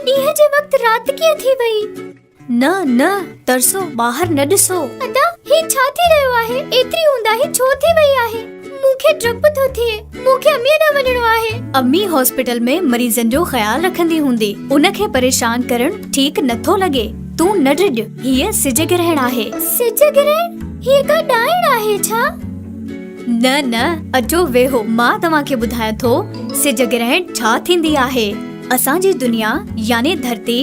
ڏينهن جي وقت رات ڪيئن ٿي وئي؟ نه نه ترسو ٻاهر نه ڏسو. ادا هي ڇا ٿي رهيو آهي؟ ايتري اونداهي ڇو ٿي وئي آهي؟ مون کي ڊپ ٿو ٿئي. مون کي اميء ڏانهن وڃڻو آهي. امي هاسپيٽل ۾ مريضن جو خيال رکندي هوندي. ان کي پريشان ڪرڻ ٺيڪ نه ٿو لڳي. تون نه ڊڄ. هيء سج گرهڻ آهي. سج گرهڻ؟ هيء ڪا ڏائڻ آهي ڇا؟ نه نه اچو ويهو مان توهان کي ٻڌايان ٿو سج گرهڻ ڇا ٿيندي آهي. اسان جي دنيا يعني ڌرتي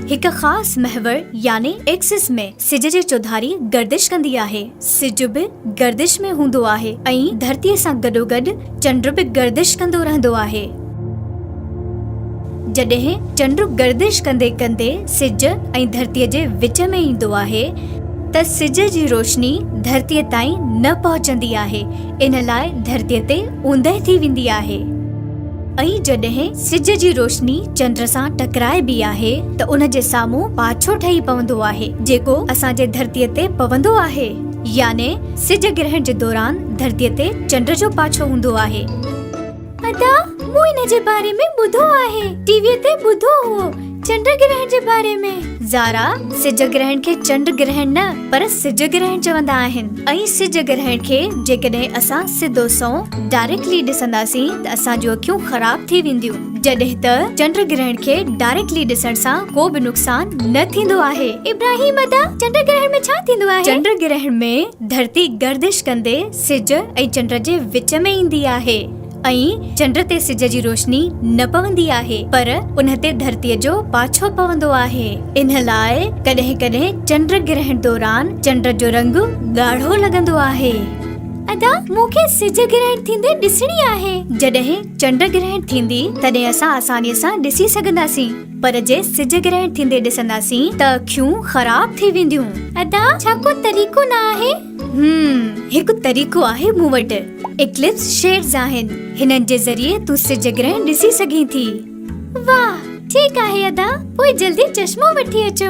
هڪ خاص محور يعني Axis ۾ سج جي چوڌاري گردش ڪندي آهي. سج به گردش ۾ هوندو آهي ۽ ڌرتي سان گڏوگڏ چنڊ به گردش ڪندو رهندو آهي. جڏهن چنڊ گردش ڪندي ڪندي سج ۽ ڌرتيء جي وچ ۾ ايندو آهي ته سج جي روشني ڌرتيء تائين نه پهچندي آهي، ان لاء ڌرتيء تي اوندهه ٿي ويندي آهي. ۽ جڏهن سج جي روشني چنڊ سان ٽڪرائبي آهي ته ان جي سامهون پاڇو ٺهي پوندو آهي، جيڪو اسان جي ڌرتيء تي پوندو آهي. يعني سج گرهڻ جي دوران ڌرتيء تي چنڊ جو پاڇو هوندو آهي. ادا مون ان جي باري ۾ ٻڌو آهي ٽي وي تي ٻڌو هو چنڊ گرهڻ جي باري ۾. زارا، سج گرهڻ کي چنڊ گرهڻ نه پر سج گرهڻ چوندا آهن ۽ سج گرهڻ کي جيڪڏهن اسان سڌو سنئون ڊائريڪٽلي ڏسنداسين ته اسان جون اکيون خراب ٿي وينديون جڏهن ته چنڊ گرهڻ کي ڊائريڪٽلي ڏسڻ سان ڪو به نقصان نه ٿيندو آهي. ابراهيم، ادا چنڊ گرهڻ ۾ ڇا ٿيندو آهي؟ چنڊ گرهڻ ۾ ڌرتي گردش ڪندي سج ۽ چنڊ جي وچ ۾ ايندي آهي ۽ چنڊ تي سج جي روشني نه پوندي آهي پر ان تي ڌرتيء جو پاڇو پوندو آهي. ان لاء ڪڏهن ڪڏهن چنڊ گرهڻ دوران چنڊ جو رنگ ڳاڙهو لڳندو آهي. ادا مون کي سج گرهڻ ٿيندي ڏسڻي آهي. جڏهن چنڊ گرهڻ ٿيندي تڏهن اسان آسانيء سان ڏسي سگهنداسين پر جي سج گرهڻ ٿيندي ڏسنداسين ته اکيون خراب ٿي وينديون. ادا ڇا ڪو طريقو نه آهي؟ هم، هڪ طريقو آهي مون وٽ. ايڪلپس شيڊز آهن. هنن جي ذريعي تون سج گرهڻ ڏسي سگهين ٿي. واهه، ٺيڪ آهي ادا، پوء جلدي چشمو وٺي اچو.